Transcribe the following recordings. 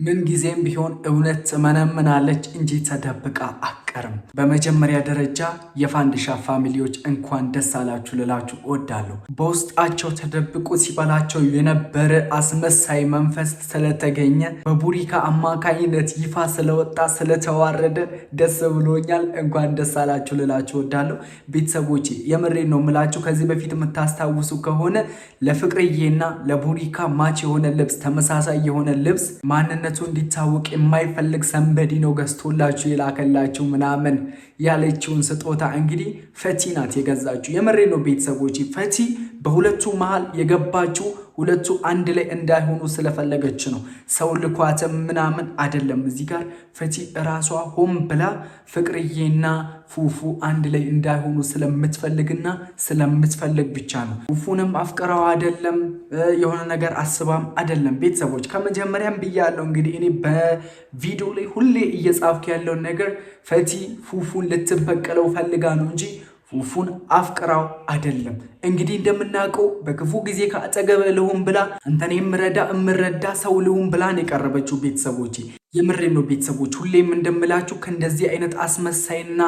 ምንጊዜም ቢሆን እውነት ትመነምናለች እንጂ ተደብቃ አትቀርም። በመጀመሪያ ደረጃ የፋንድሻ family ዎች እንኳን ደስ አላችሁ ልላችሁ እወዳለሁ። በውስጣቸው ተደብቆ ሲበላቸው የነበረ አስመሳይ መንፈስ ስለተገኘ፣ በቡሪካ አማካኝነት ይፋ ስለወጣ፣ ስለተዋረደ ደስ ብሎኛል። እንኳን ደስ አላችሁ ልላችሁ እወዳለሁ። ቤተሰቦቼ፣ የምሬን ነው የምላችሁ። ከዚህ በፊት የምታስታውሱ ከሆነ ለፍቅርዬና ለቡሪካ match የሆነ ልብስ፣ ተመሳሳይ የሆነ ልብስ ማንነቱ እንዲታወቅ የማይፈልግ somebody ነው ገዝቶላችሁ የላከላችሁ ምናምን ያለችውን ስጦታ እንግዲህ ፈቲ ናት የገዛችው። የምሬ ነው ቤተሰቦች፣ ፈቲ በሁለቱ መሃል የገባችው ሁለቱ አንድ ላይ እንዳይሆኑ ስለፈለገች ነው። ሰው ልኳትም ምናምን አይደለም። እዚህ ጋር ፈቲ እራሷ ሆን ብላ ፍቅርዬና ፉፉ አንድ ላይ እንዳይሆኑ ስለምትፈልግና ስለምትፈልግ ብቻ ነው። ፉፉንም አፍቅራው አይደለም፣ የሆነ ነገር አስባም አይደለም። ቤተሰቦች፣ ከመጀመሪያም ብያለሁ። እንግዲህ እኔ በቪዲዮ ላይ ሁሌ እየጻፍኩ ያለውን ነገር ፈቲ ፉፉን ልትበቀለው ፈልጋ ነው እንጂ ፉፉን አፍቅራው አይደለም። እንግዲህ እንደምናውቀው በክፉ ጊዜ ከአጠገብህ ልሁን ብላ፣ አንተን የምረዳ የምረዳ ሰው ልሁን ብላን የቀረበችው። ቤተሰቦቼ፣ የምሬን ነው ቤተሰቦች፣ ሁሌም እንደምላችሁ ከእንደዚህ አይነት አስመሳይና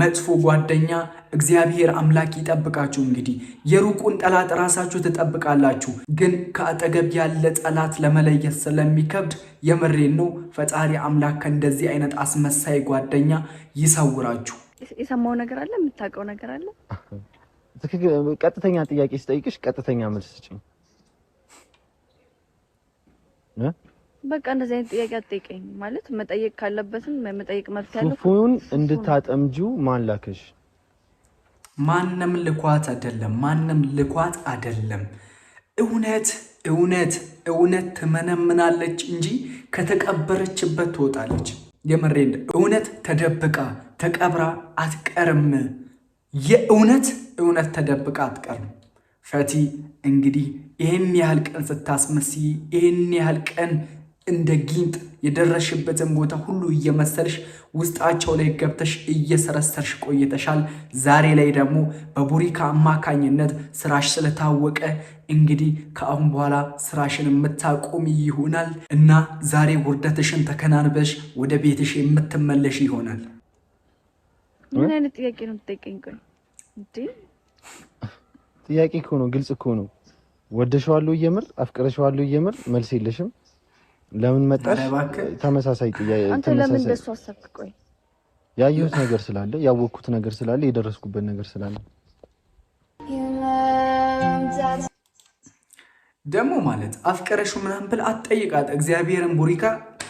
መጥፎ ጓደኛ እግዚአብሔር አምላክ ይጠብቃችሁ። እንግዲህ የሩቁን ጠላት ራሳችሁ ትጠብቃላችሁ፣ ግን ከአጠገብ ያለ ጠላት ለመለየት ስለሚከብድ የምሬን ነው፣ ፈጣሪ አምላክ ከእንደዚህ አይነት አስመሳይ ጓደኛ ይሰውራችሁ። የሰማው ነገር አለ? የምታውቀው ነገር አለ? ትክክል። ቀጥተኛ ጥያቄ ስጠይቅሽ ቀጥተኛ መልስ ስጭኝ። በቃ እንደዚህ አይነት ጥያቄ አትጠይቀኝ። ማለት መጠየቅ ካለበትም መጠየቅ መብት ያለው ፉፉን እንድታጠምጂው ማን ላከሽ? ማንም ልኳት አይደለም። ማንም ልኳት አይደለም። እውነት እውነት እውነት ትመነምናለች እንጂ ከተቀበረችበት ትወጣለች። የምሬን፣ እውነት ተደብቃ ተቀብራ አትቀርም። የእውነት እውነት ተደብቃ አትቀርም። ፈቲ እንግዲህ ይህን ያህል ቀን ስታስመስይ፣ ይህን ያህል ቀን እንደ ጊንጥ የደረሽበትን ቦታ ሁሉ እየመሰልሽ ውስጣቸው ላይ ገብተሽ እየሰረሰርሽ ቆይተሻል። ዛሬ ላይ ደግሞ በቡሪካ አማካኝነት ስራሽ ስለታወቀ እንግዲህ ከአሁን በኋላ ስራሽን የምታቆሚ ይሆናል እና ዛሬ ውርደትሽን ተከናንበሽ ወደ ቤትሽ የምትመለሽ ይሆናል። ምን አይነት ጥያቄ ነው የምትጠይቀኝ? ቆይ እንዴ። ጥያቄ እኮ ነው፣ ግልጽ እኮ ነው። ወደሸዋለሁ እየምር፣ አፍቅረሸዋለሁ እየምር፣ መልስ የለሽም። ለምን መጣሽ? ኧረ እባክህ። ተመሳሳይ ጥያቄ። አንተ ለምን ተመሳሳይ እንደሱ አሰብክ? ቆይ። ያየሁት ነገር ስላለ፣ ያወቅኩት ነገር ስላለ፣ የደረስኩበት ነገር ስላለ። ደግሞ ማለት አፍቀረሽው ምናምን ብለህ አትጠይቃት። እግዚአብሔርን ቡሪካ፣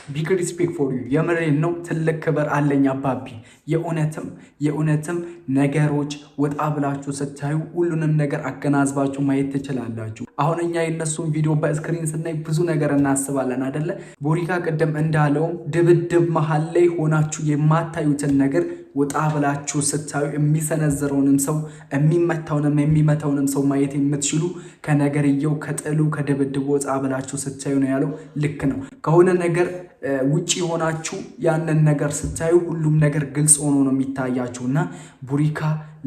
big respect for you፣ የምሬን ነው። ትልቅ ክብር አለኝ አባቢ። የእውነትም የእውነትም ነገሮች ወጣ ብላችሁ ስታዩ ሁሉንም ነገር አገናዝባችሁ ማየት ትችላላችሁ። አሁን እኛ የእነሱን ቪዲዮ በ screen ስናይ ብዙ ነገር እናስባለን አደለ? ቡሪካ ቅድም እንዳለውም ድብድብ መሀል ላይ ሆናችሁ የማታዩትን ነገር ወጣ ብላችሁ ስታዩ የሚሰነዝረውንም ሰው፣ የሚመታውንም የሚመታውንም ሰው ማየት የምትችሉ ከነገርየው፣ ከጥሉ፣ ከድብድቡ ወጣ ብላችሁ ስታዩ ነው ያለው። ልክ ነው። ከሆነ ነገር ውጪ ሆናችሁ ያንን ነገር ስታዩ ሁሉም ነገር ግልጽ ሆኖ ነው የሚታያችሁ። እና ቡሪካ፣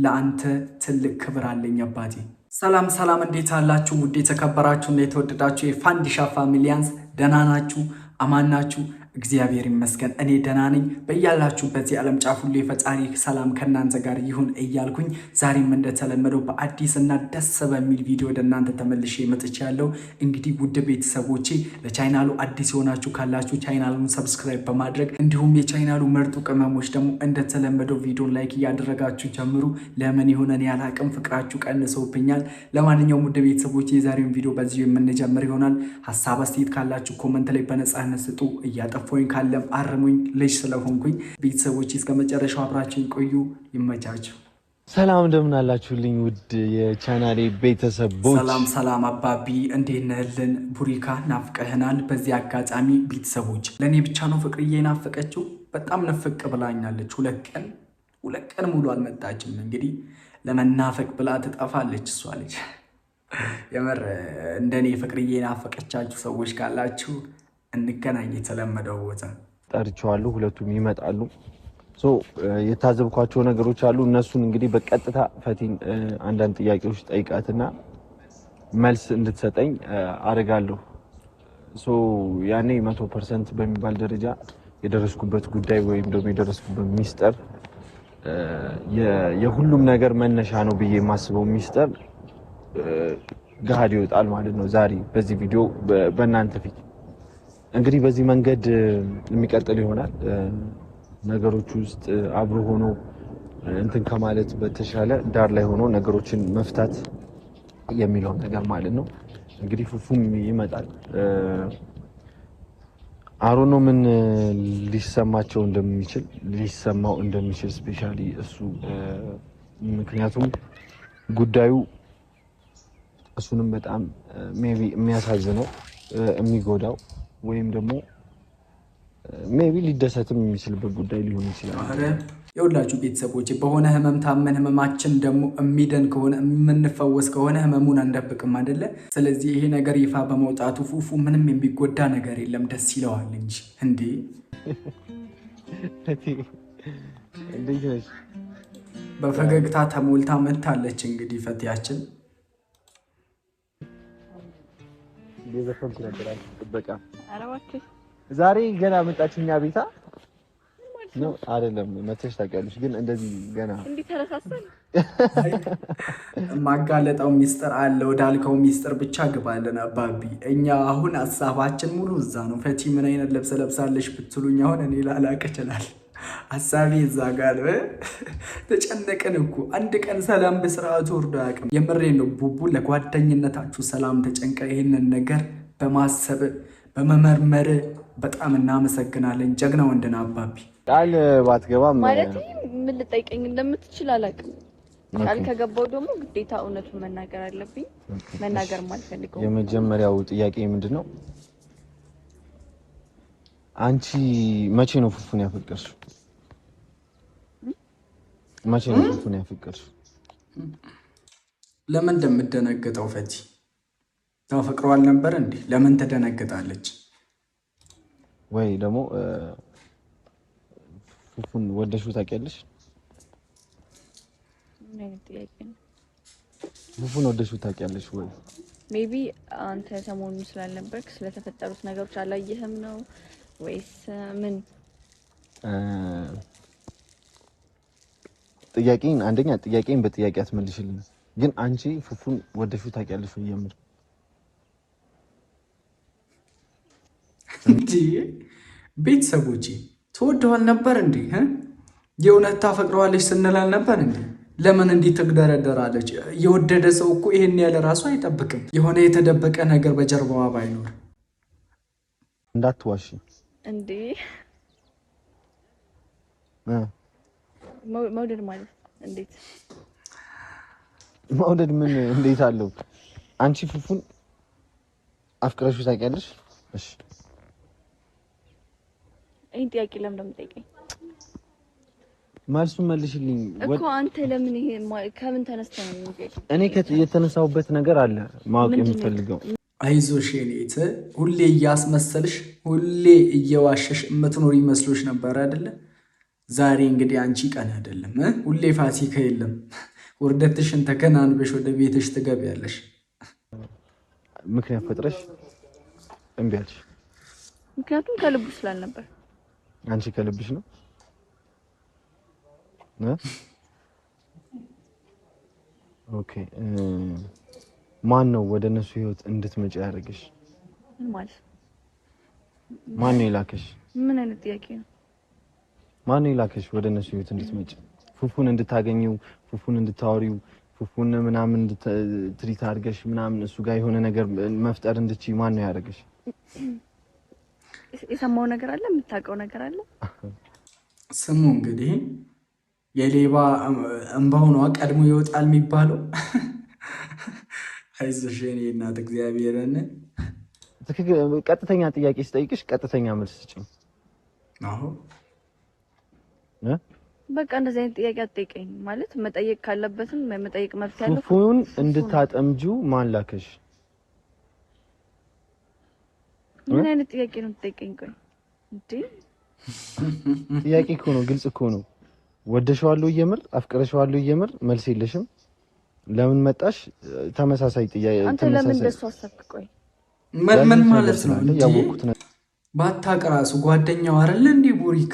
ለአንተ ትልቅ ክብር አለኝ አባቴ። ሰላም ሰላም፣ እንዴት አላችሁ? ውድ የተከበራችሁ እና የተወደዳችሁ የፋንዲሻ familians፣ ደህና ናችሁ? አማን ናችሁ? እግዚአብሔር ይመስገን እኔ ደህና ነኝ። በያላችሁበት የዓለም ጫፍ ሁሉ የፈጣሪ ሰላም ከእናንተ ጋር ይሁን እያልኩኝ ዛሬም እንደተለመደው በአዲስ እና ደስ በሚል ቪዲዮ ወደ እናንተ ተመልሼ መጥቻለሁ። እንግዲህ ውድ ቤተሰቦቼ፣ ለቻይናሉ አዲስ የሆናችሁ ካላችሁ ቻናሉን subscribe በማድረግ፣ እንዲሁም የቻይናሉ ምርጡ ቅመሞች ደግሞ እንደተለመደው ቪዲዮን like እያደረጋችሁ ጀምሩ። ለምን ይሆነን ያላቅም ፍቅራችሁ ቀንሶብኛል። ለማንኛውም ውድ ቤተሰቦቼ፣ የዛሬውን ቪዲዮ በዚሁ የምንጀምር ይሆናል። ሀሳብ አስተያየት ካላችሁ comment ላይ በነፃነት ስጡ። እያጠፋሁኝ ካለም አርሙኝ፣ ልጅ ስለሆንኩኝ። ቤተሰቦች፣ እስከ መጨረሻው አብራችሁኝ ቆዩ። ይመቻችሁ። ሰላም፣ እንደምን አላችሁልኝ ውድ የቻናሌ ቤተሰቦች? ሰላም ሰላም አባቢ፣ እንዴት ነህልን? ቡሪካ፣ ናፍቀህናል። በዚህ አጋጣሚ ቤተሰቦች፣ ለእኔ ብቻ ነው ፍቅርዬ ናፈቀችው? በጣም ንፍቅ ብላኛለች። 2 ቀን 2 ቀን ሙሉ አልመጣችም። እንግዲህ ለመናፈቅ ብላ ትጠፋለች እሷ ልጅ። የምር እንደኔ ፍቅርዬ ናፈቀቻችሁ ሰዎች ካላችሁ እንገናኝ የተለመደው ቦታ። ጠርቼዋለሁ። ሁለቱም ይመጣሉ። So የታዘብኳቸው ነገሮች አሉ። እነሱን እንግዲህ በቀጥታ ፈቲን አንዳንድ ጥያቄዎች ጠይቃትና መልስ እንድትሰጠኝ አደርጋለሁ። So ያኔ 100% በሚባል ደረጃ የደረስኩበት ጉዳይ ወይም ደግሞ የደረስኩበት ሚስጥር፣ የሁሉም ነገር መነሻ ነው ብዬ የማስበው ሚስጥር ገሃድ ይወጣል ማለት ነው። ዛሬ በዚህ ቪዲዮ በእናንተ ፊት እንግዲህ በዚህ መንገድ የሚቀጥል ይሆናል። ነገሮች ውስጥ አብሮ ሆኖ እንትን ከማለት በተሻለ ዳር ላይ ሆኖ ነገሮችን መፍታት የሚለውን ነገር ማለት ነው። እንግዲህ ፉፉም ይመጣል። አሮኖ ምን ሊሰማቸው እንደሚችል፣ ሊሰማው እንደሚችል specially እሱ፣ ምክንያቱም ጉዳዩ እሱንም በጣም maybe የሚያሳዝነው፣ የሚጎዳው ወይም ደግሞ maybe ሊደሰትም የሚችልበት ጉዳይ ሊሆን ይችላል። ኧረ የሁላችሁ ቤተሰቦች፣ በሆነ ህመም ታመን ህመማችን ደግሞ የሚድን ከሆነ፣ የምንፈወስ ከሆነ ህመሙን አንደብቅም አይደለ? ስለዚህ ይሄ ነገር ይፋ በመውጣቱ ፉፉ ምንም የሚጎዳ ነገር የለም፣ ደስ ይለዋል እንጂ እንዴ። እንዴት ነሽ? በፈገግታ ተሞልታ መታለች እንግዲህ ፈቲያችን። እየዘፈንኩ ነበር አንቺ ጥበቃ። ኧረ እባክህ። ዛሬ ገና መጣች እኛ ቤታ ነው አይደለም? መተሽ ታውቂያለሽ፣ ግን እንደዚህ ገና እንዲህ ተረሳሰን። የማጋለጠው ሚስጥር አለ ወዳልከው ሚስጥር ብቻ ግባልን አባቢ። እኛ አሁን ሀሳባችን ሙሉ እዛ ነው። ፈቲ ምን አይነት ልብስ ለብሳለች ብትሉኝ አሁን እኔ ላላቅ እችላለሁ። ሀሳቤ እዛ ጋር ነው። ተጨነቅን እኮ፣ አንድ ቀን ሰላም በስርዓቱ ወርዶ አያውቅም። የምሬ ነው ቡቡ፣ ለጓደኝነታችሁ ሰላም ተጨንቀ ይህንን ነገር በማሰብ በመመርመር በጣም እናመሰግናለን። ጀግና ወንድን አባቢ። ቃል ባትገባም ማለት ምን ልጠይቀኝ እንደምትችል አላውቅም። ቃል ከገባው ደግሞ ግዴታ እውነቱን መናገር አለብኝ። መናገር የማልፈልገው የመጀመሪያው ጥያቄ ምንድን ነው? አንቺ መቼ ነው ፉፉን ያፈቀርሽው? መቼ ነው ፉፉን ያፈቀርሽው? ለምን እንደምደነግጠው፣ ፈቲ ታፈቅረዋል ነበር እንዴ? ለምን ትደነግጣለች? ወይ ደግሞ ፉፉን ወደሽው ታውቂያለሽ? ምን አይነት ጥያቄ ነው? ፉፉን ወደሽው ታውቂያለሽ ወይ? Maybe አንተ ሰሞኑን ስላልነበርክ ስለተፈጠሩት ነገሮች አላየህም ነው ወይስ ምን? ጥያቄን አንደኛ ጥያቄን በጥያቄ አትመልሽልኝ። ግን አንቺ ፉፉን ወደሽው ታውቂያለሽ ወይ? የምር። እንዲ ቤተሰቦቼ፣ ትወደዋል ነበር እንዴ? የእውነት ታፈቅረዋለች ስንላል ነበር እንዴ? ለምን እንዲህ ትግደረደራለች? የወደደ ሰው እኮ ይሄን ያለ ራሱ አይጠብቅም። የሆነ የተደበቀ ነገር በጀርባዋ ባይኖር። እንዳትዋሺ። እንዴ፣ መውደድ ማለት እንዴት? መውደድ ምን እንዴት አለው? አንቺ ፉፉን አፍቅረሽው ታውቂያለሽ? እሺ። ይህን ጥያቄ ለምን እንደምጠይቀኝ? መልሱን መልሽልኝ። እኮ አንተ ለምን ይሄ ከምን ተነስተህ ነው የሚጠይቀኝ? እኔ የተነሳሁበት ነገር አለ ማወቅ ምንድን ነው? የምፈልገው። አይዞሽ የኔት፣ ሁሌ እያስመሰልሽ ሁሌ እየዋሸሽ የምትኖር ይመስሎሽ ነበር አይደለ? ዛሬ እንግዲህ አንቺ ቀን አይደለም እ? ሁሌ ፋሲካ የለም። ውርደትሽን ተከናንበሽ ወደ ቤትሽ ትገቢያለሽ። ምክንያት ፈጥረሽ እምቢ አልሽ። ምክንያቱም ከልቡ ስላልነበር። አንቺ ከልብሽ ነው እ? Okay፣ ማን ነው ወደ እነሱ ህይወት እንድትመጪ ያደረገሽ? ምን ማለት ነው? ማን ነው የላከሽ? ምን አይነት ጥያቄ ነው? ማን ነው የላከሽ ወደ እነሱ ህይወት እንድትመጪ? ፉፉን እንድታገኘው፣ ፉፉን እንድታወሪው፣ ፉፉን ምናምን treat አድርገሽ ምናምን እሱ ጋር የሆነ ነገር መፍጠር እንድትችይ ማን ነው ያደረገሽ? የሰማው ነገር አለ? የምታውቀው ነገር አለ? ስሙ እንግዲህ፣ የሌባ እንባው ነዋ ቀድሞ ይወጣል የሚባለው። አይዞሽ የኔ እናት፣ እግዚአብሔርን። ትክክል። ቀጥተኛ ጥያቄ ስጠይቅሽ ቀጥተኛ መልስ ስጭኝ። አዎ። እ? በቃ እንደዚህ አይነት ጥያቄ አትጠይቀኝ። ማለት መጠየቅ ካለበትም መጠየቅ መብት ያለው ፉፉን እንድታጠምጂው ማን ላከሽ? ምን አይነት ጥያቄ ነው የምትጠይቀኝ? ቆይ እንዴ። ጥያቄ እኮ ነው፣ ግልጽ እኮ ነው። ወደሽዋለሁ የምር፣ አፍቅረሽዋለሁ የምር፣ መልስ የለሽም። ለምን መጣሽ? ተመሳሳይ ጥያቄ። አንተ ለምን ተመሳሳይ እንደሱ አሰብክ? ቆይ። ምን ማለት ነው? ያወቅኩት ባታቅ ራሱ ጓደኛው አይደለ እንዴ? ቡሪክ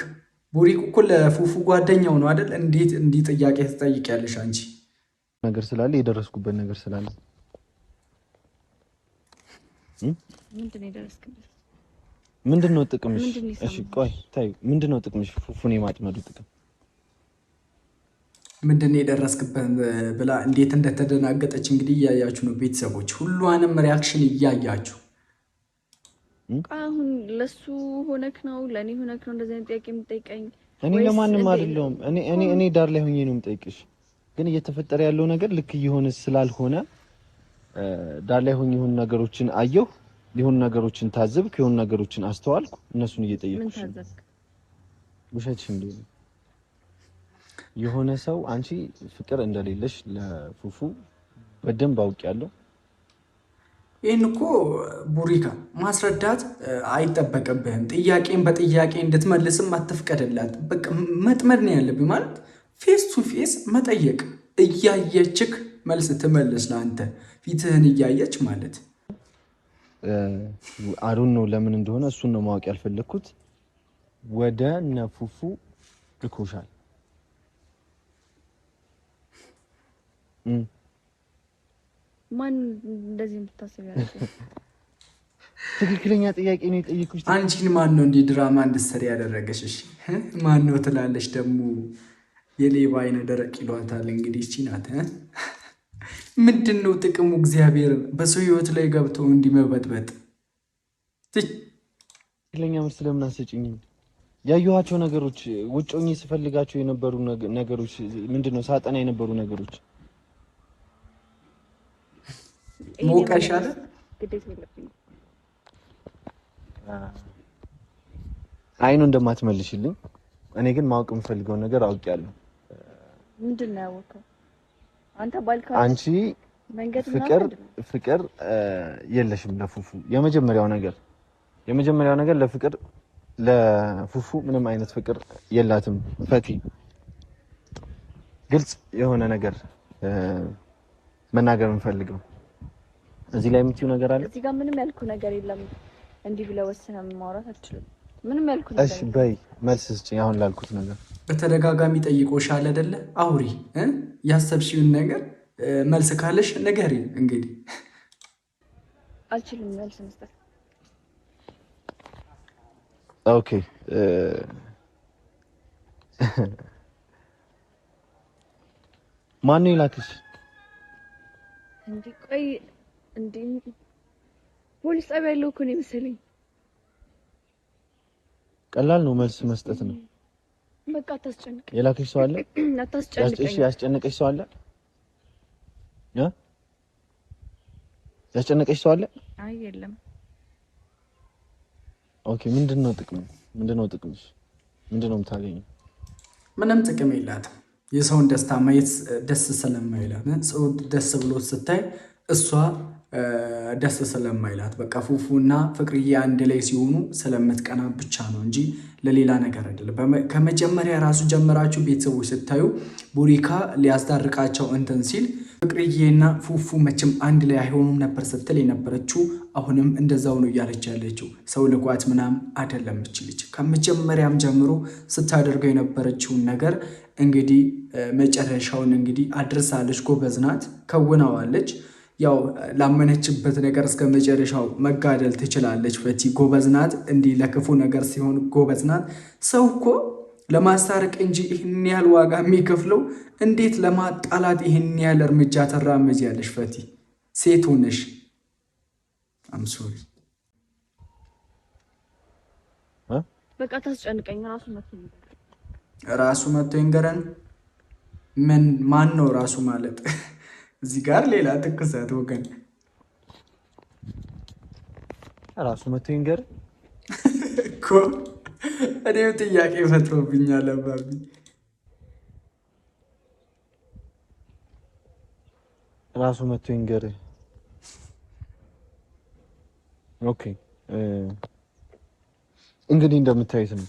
ቡሪክ እኮ ለፉፉ ጓደኛው ነው አይደል? እንዴት እንዲህ ጥያቄ ትጠይቂያለሽ አንቺ? ነገር ስላለ የደረስኩበት ነገር ስላለ ምንድን ነው ጥቅምሽ? እሺ ቆይ ታዩ፣ ምንድን ነው ጥቅምሽ? ፉፉን የማጥመዱ ጥቅም ምንድን ነው የደረስክበት ብላ እንዴት እንደተደናገጠች እንግዲህ እያያችሁ ነው ቤተሰቦች፣ ሁሏንም reaction እያያችሁ። አሁን ለሱ ሆነክ ነው ለእኔ ሆነክ ነው እንደዚህ አይነት ጥያቄ የምጠይቀኝ? እኔ ለማንም አይደለሁም። እኔ ዳር ላይ ሆኜ ነው የምጠይቅሽ፣ ግን እየተፈጠረ ያለው ነገር ልክ እየሆነ ስላልሆነ ዳር ላይ ሆኜ የሆኑ ነገሮችን አየሁ፣ የሆኑ ነገሮችን ታዘብክ፣ የሆኑ ነገሮችን አስተዋልኩ። እነሱን እየጠየቅኩሽ ነው። ውሸትሽ እንዴ? የሆነ ሰው አንቺ ፍቅር እንደሌለሽ ለፉፉ በደንብ አውቄያለሁ። ይህን እኮ ቡሪካ ማስረዳት አይጠበቅብህም። ጥያቄን በጥያቄ እንድትመልስም አትፍቀድላት። በቃ መጥመድ ነው ያለብህ፣ ማለት face to face መጠየቅ፣ እያየችክ መልስ ትመልስ፣ ለአንተ ፊትህን እያየች ማለት። አሩን ነው ለምን እንደሆነ እሱን ነው ማወቅ ያልፈለግኩት። ወደ ነፉፉ ልኮሻል። ማን እንደዚህ እንድታስብ ያደረገ? ትክክለኛ ጥያቄ ነው የጠየኩሽ። አንቺን ማን ነው እንዲህ ድራማ እንድትሰሪ ያደረገሽ? እሺ ማን ነው ትላለች ደግሞ። የሌባ አይነ ደረቅ ይሏታል። እንግዲህ እቺ ናት። ምንድን ነው ጥቅሙ? እግዚአብሔርን በሰው ህይወት ላይ ገብቶ እንዲመበጥበጥ። ትክክለኛ መልስ ለምን አትሰጪኝም? ያየኋቸው ነገሮች፣ ውጭ ሆኜ ስፈልጋቸው የነበሩ ነገሮች ምንድን ነው፣ ሳጠና የነበሩ ነገሮች። ሞቀሽ አለ። አይኑ እንደማትመልሽልኝ፣ እኔ ግን ማወቅ የምፈልገውን ነገር አውቄያለሁ። ምንድን ነው ያወቀው? አንተ ባልከው አንቺ ፍቅር የለሽም ለፉፉ። የመጀመሪያው ነገር ለፍቅር ለፉፉ ምንም አይነት ፍቅር የላትም ፈቲ። ግልጽ የሆነ ነገር መናገር የምፈልገው እዚህ ላይ የምትይው ነገር አለ? እዚህ ጋር ምንም ያልኩ ነገር የለም። እንዲህ ብለህ ወስነህ ማውራት አትችልም። ምንም ያልኩ ነገር። እሺ በይ መልስ ስጭኝ አሁን ላልኩት ነገር። በተደጋጋሚ ጠይቆሻል አይደለ? አውሪ፣ ያሰብሽውን ነገር መልስ ካለሽ ንገሪ። እንግዲህ አልችልም መልስ መስጠት። Okay፣ ማነው የላክሽ? እንዴ ቆይ፣ እንዴ ፖሊስ ጣቢያ ያለው እኮ ነው የመሰለኝ። ቀላል ነው መልስ መስጠት ነው። በቃ አታስጨንቀኝ። የላክሽ ሰው አለ? አታስጨንቀኝ። ያስጨነቀሽ ሰው አለ? ያስጨነቀሽ ሰው አለ? አይ የለም። Okay፣ ምንድነው ጥቅሙ? ምንድነው ጥቅምሽ? ምንድነው የምታገኘው? ምንም ጥቅም የላትም። የሰውን ደስታ ማየት ደስ ስለማይላት፣ ሰው ደስ ብሎ ስታይ እሷ ደስ ስለማይላት፣ በቃ ፉፉና ፍቅርዬ አንድ ላይ ሲሆኑ ስለምትቀና ብቻ ነው እንጂ ለሌላ ነገር አይደለም። ከመጀመሪያ ራሱ ጀምራችሁ ቤተሰቦች ስታዩ ቡሪካ ሊያስታርቃቸው እንትን ሲል ፍቅርዬና ፉፉ መቼም አንድ ላይ አይሆኑም ነበር ስትል የነበረችው አሁንም እንደዛው ነው እያለች ያለችው። ሰው ልኳት ምናምን አይደለም። ልጅ ከመጀመሪያም ጀምሮ ስታደርገው የነበረችውን ነገር እንግዲህ መጨረሻውን እንግዲህ አድርሳለች። ጎበዝ ናት፣ ከውናዋለች። ያው ላመነችበት ነገር እስከ መጨረሻው መጋደል ትችላለች። ፈቲ ጎበዝ ናት። እንዲህ ለክፉ ነገር ሲሆን ጎበዝ ናት። ሰው እኮ ለማስታረቅ እንጂ ይህን ያህል ዋጋ የሚከፍለው እንዴት ለማጣላት ይህን ያህል እርምጃ ትራመጃለሽ? ፈቲ ሴት ሆነሽ I'm sorry። በቃ ታስጨንቀኝ። ራሱ መጥቶ ይንገረን። ምን ማን ነው ራሱ ማለት? እዚህ ጋር ሌላ ትኩሳት ወገን። ራሱ መጥቶ ይንገረን እኮ እኔም ጥያቄ ፈጥሮብኛል አባቢ። ራሱ መጥቶ ይንገር። Okay፣ እንግዲህ እንደምታዩት ነው።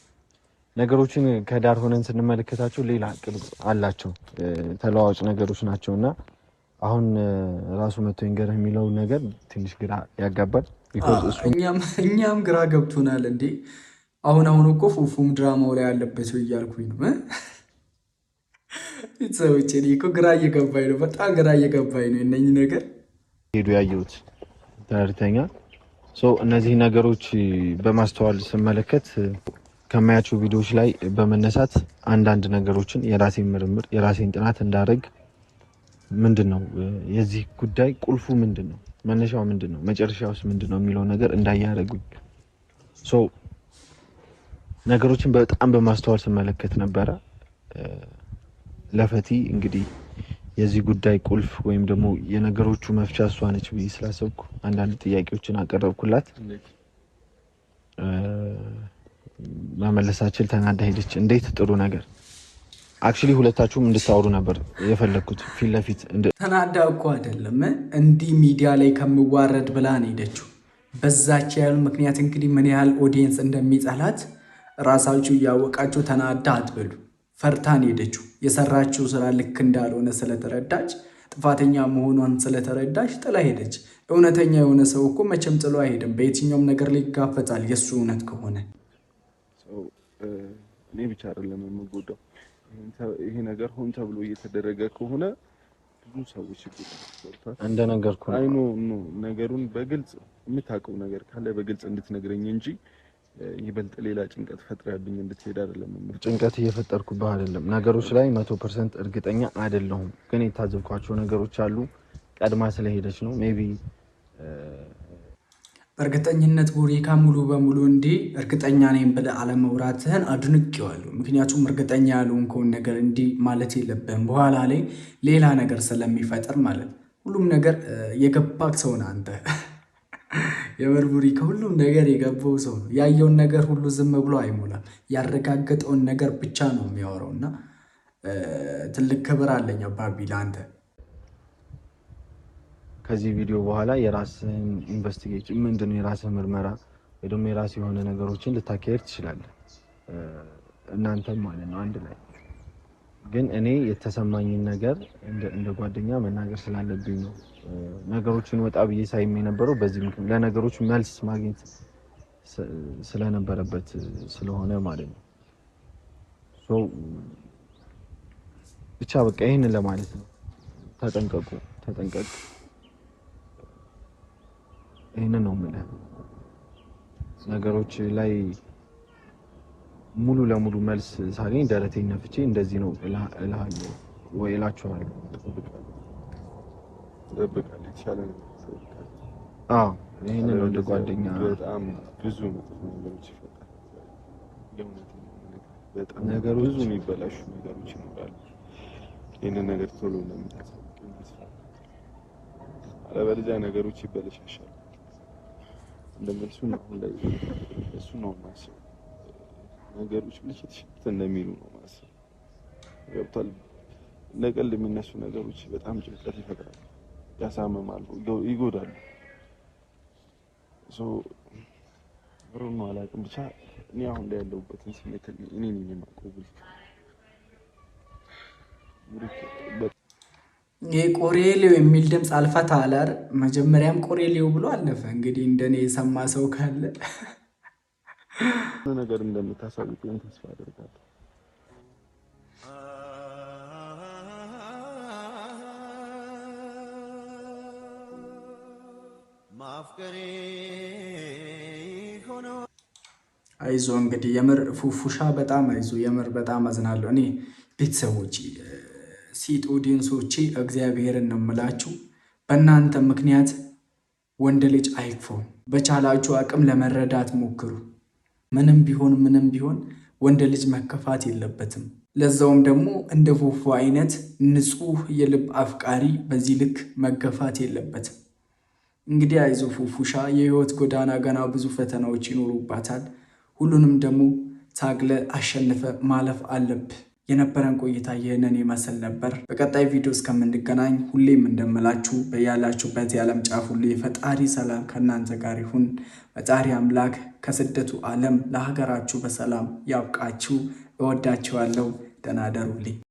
ነገሮችን ከዳር ሆነን ስንመለከታቸው ሌላ ቅርጽ አላቸው፣ ተለዋዋጭ ነገሮች ናቸው እና አሁን ራሱ መጥቶ ይንገርህ የሚለው ነገር ትንሽ ግራ ያጋባል። Because እሱ እኛም ግራ ገብቶናል እንዴ። አሁን አሁን እኮ ፉፉም ድራማው ላይ ያለበት እያልኩኝ ነው። ቤተሰቦቼ እኔ እኮ ግራ እየገባኝ ነው፣ በጣም ግራ እየገባኝ ነው እነኝህ ነገር። ሄዱ ያየሁት ተረድተኛል። እነዚህ ነገሮች በማስተዋል ስመለከት ከማያቸው ቪዲዮዎች ላይ በመነሳት አንዳንድ ነገሮችን የራሴን ምርምር የራሴን ጥናት እንዳደርግ፣ ምንድን ነው የዚህ ጉዳይ ቁልፉ፣ ምንድን ነው መነሻው፣ ምንድን ነው መጨረሻውስ ምንድን ነው የሚለው ነገር እንዳያደርጉኝ ነገሮችን በጣም በማስተዋል ስመለከት ነበረ። ለፈቲ እንግዲህ የዚህ ጉዳይ ቁልፍ ወይም ደግሞ የነገሮቹ መፍቻ እሷ ነች ብዬ ስላሰብኩ አንዳንድ ጥያቄዎችን አቀረብኩላት። መመለሳችል ተናዳ ሄደች። እንዴት ጥሩ ነገር፣ actually ሁለታችሁም እንድታወሩ ነበር የፈለግኩት ፊት ለፊት። ተናዳ እኮ አይደለም፣ እንዲህ ሚዲያ ላይ ከምዋረድ ብላ ነው ሄደችው። በዛች ያህል ምክንያት እንግዲህ ምን ያህል audience እንደሚጠላት ራሳችሁ እያወቃችሁ ተናዳ አትበሉ። ፈርታን ሄደችው። የሰራችው ስራ ልክ እንዳልሆነ ስለተረዳች፣ ጥፋተኛ መሆኗን ስለተረዳች ጥላ ሄደች። እውነተኛ የሆነ ሰው እኮ መቼም ጥሎ አይሄድም። በየትኛውም ነገር ላይ ይጋፈጣል የእሱ እውነት ከሆነ። እኔ ብቻ አይደለም የምጎዳው። ይሄ ነገር ሆን ተብሎ እየተደረገ ከሆነ ብዙ ሰዎች ይጎዳሉ። እንደነገርኩህ I know no ነገሩን በግልጽ የምታውቀው ነገር ካለ በግልጽ እንድትነግረኝ እንጂ ይበልጥ ሌላ ጭንቀት ፈጥረህብኝ እንድትሄድ አይደለም። ጭንቀት እየፈጠርኩብህ አይደለም። ነገሮች ላይ 100% እርግጠኛ አይደለሁም፣ ግን የታዘብኳቸው ነገሮች አሉ። ቀድማ ስለሄደች ነው maybe። በእርግጠኝነት ቡሪካ ሙሉ በሙሉ እንዲህ እርግጠኛ ነኝ ብለህ አለመውራትህን አድንቄዋለሁ። ምክንያቱም እርግጠኛ ያልሆንከውን ነገር እንዲህ ማለት የለብህም፣ በኋላ ላይ ሌላ ነገር ስለሚፈጥር ማለት። ሁሉም ነገር የገባክ ሰው ነህ አንተ። የምር ቡሪካ ሁሉም ነገር የገባው ሰው ነው። ያየውን ነገር ሁሉ ዝም ብሎ አይሞላም። ያረጋገጠውን ነገር ብቻ ነው የሚያወራው እና ትልቅ ክብር አለኝ አባቢ ለአንተ። ከዚህ ቪዲዮ በኋላ የራስህን investigation፣ ምንድን ነው፣ የራስህ ምርመራ ወይ ደግሞ የራስህ የሆነ ነገሮችን ልታካሄድ ትችላለህ። እናንተም ማለት ነው አንድ ላይ። ግን እኔ የተሰማኝን ነገር እንደ ጓደኛ መናገር ስላለብኝ ነው። ነገሮችን ወጣ ብዬ ሳይም የነበረው በዚህ ምክንያት ለነገሮች መልስ ማግኘት ስለነበረበት ስለሆነ ማለት ነው። ብቻ በቃ ይህንን ለማለት ነው። ተጠንቀቁ፣ ተጠንቀቅ። ይህንን ነው የምልህ። ነገሮች ላይ ሙሉ ለሙሉ መልስ ሳገኝ ደረቴን ነፍቼ እንደዚህ ነው እልሃለሁ ወይ እላችኋለሁ። እጠብቃለሁ። የተሻለ ነገር እጠብቃለሁ። አዎ፣ ይህንን ነው እንደ ጓደኛ። በጣም ብዙ መጥፎ ነገሮች ይፈጠራል። የእውነቴን ነው የምነግርህ። በጣም ነገሮች ብዙ የሚበላሹ ነገሮች ይኖራሉ። ይህንን ነገር ቶሎ እንደምታሳውቀኝ ተስፋ አደርጋለሁ። አለበለዚያ ነገሮች ይበለሻሻሉ። እንደመልሱ ነው አሁን ላይ እሱ ነው የማስበው። ነገሮች ብልሽት ሽት እንደሚሉ ነው የማስበው። ገብቷል። ለቀልድ የሚነሱ ነገሮች በጣም ጭንቀት ይፈጥራሉ፣ ያሳምማሉ፣ ይጎዳሉ። So ነው አላውቅም። ብቻ እኔ አሁን ላይ ያለሁበትን ስሜት እኔ ነኝ የማውቀው። ብሩክ፣ ብሩክ። ይሄ ቆሬሌው የሚል ድምፅ አልፈታ አለ አይደል? መጀመሪያም ቆሬሌው ብሎ አለፈ። እንግዲህ እንደኔ የሰማ ሰው ካለ ነገር እንደምታሳውቀኝ ተስፋ አደርጋለሁ። ማፍቀሬ ሆኖ አይዞ እንግዲህ የምር ፉፉሻ በጣም አይዞ፣ የምር በጣም አዝናለሁ። እኔ ቤተሰቦች፣ ሴት audience ኦቼ እግዚአብሔርን ነው የምላችሁ፣ በእናንተ ምክንያት ወንድ ልጅ አይክፈው። በቻላችሁ አቅም ለመረዳት ሞክሩ። ምንም ቢሆን ምንም ቢሆን ወንድ ልጅ መከፋት የለበትም። ለዛውም ደግሞ እንደ ፉፉ አይነት ንጹሕ የልብ አፍቃሪ በዚህ ልክ መገፋት የለበትም። እንግዲህ አይዞ ፉፉሻ፣ የህይወት ጎዳና ገና ብዙ ፈተናዎች ይኖሩባታል። ሁሉንም ደግሞ ታግለህ አሸንፈህ ማለፍ አለብህ። የነበረን ቆይታ ይህንን ይመስል ነበር። በቀጣይ ቪዲዮ እስከምንገናኝ ሁሌም እንደምላችሁ በያላችሁበት የዓለም ጫፍ ሁሉ የፈጣሪ ሰላም ከእናንተ ጋር ይሁን። ፈጣሪ አምላክ ከስደቱ ዓለም ለሀገራችሁ በሰላም ያብቃችሁ። እወዳችኋለሁ። ደህና እደሩልኝ።